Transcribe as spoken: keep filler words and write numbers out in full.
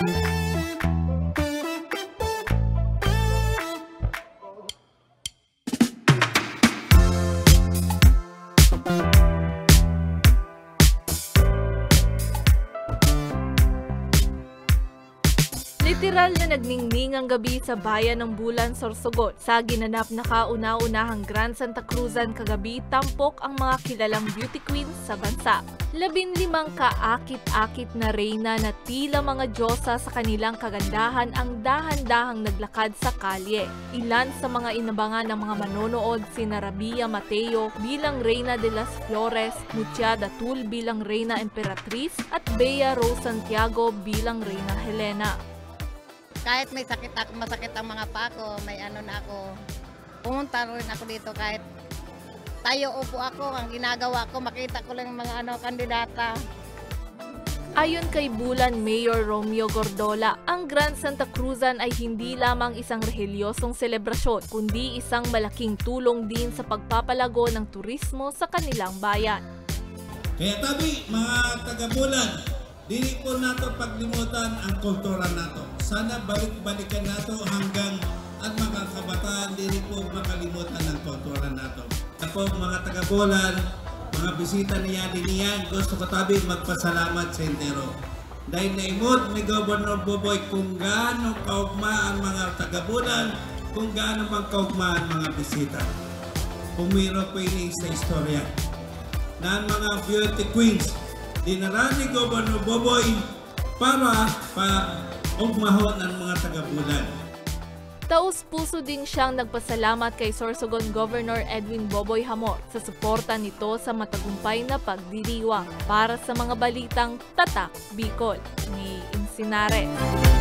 Literal na nagningning ang gabi sa bayan ng Bulan, Sorsogon, sa ginanap na kauna-unahang Grand Santa Cruzan kagabi. Tampok ang mga kilalang beauty queens sa bansa. Labinlimang kaakit-akit na reyna na tila mga diyosa sa kanilang kagandahan ang dahan-dahang naglakad sa kalye. Ilan sa mga inabangan ng mga manonood, sina Rabia Mateo bilang Reyna de las Flores, Muchia Datul bilang Reyna Emperatriz, at Bea Rose Santiago bilang Reyna Helena. Kahit may sakit ako, masakit ang mga paa ko, may ano na ako, pumunta rin ako dito kahit tayo, upo ako, ang ginagawa ko, makita ko lang yung mga ano, kandidata. Ayon kay Bulan Mayor Romeo Gordola, ang Grand Santa Cruzan ay hindi lamang isang rehelyosong selebrasyon, kundi isang malaking tulong din sa pagpapalago ng turismo sa kanilang bayan. Kaya tabi, mga taga-Bulan, dili po nato paglimutan ang kultura nato. Sana balik-balikan nato hanggang ang mga kabataan dili po makalimutan ang kultura nato. Ako, mga taga-Bulan, mga bisita niya din niyan, gusto ko tabi magpasalamat sa entero. Dahil naimod ni Governor Boboy kung gaano kaugma ang mga taga-Bulan, kung gaano man kaugma ang mga bisita. Pumirok po ini sa istorya na ang mga beauty queens dinara ni Governor Boboy para paugmahon ang mga taga-Bulan. Taos-puso din siyang nagpasalamat kay Sorsogon Governor Edwin Boboy Hamor sa suporta nito sa matagumpay na pagdiriwang. Para sa mga balitang Tatak Bicol, ni Insinares.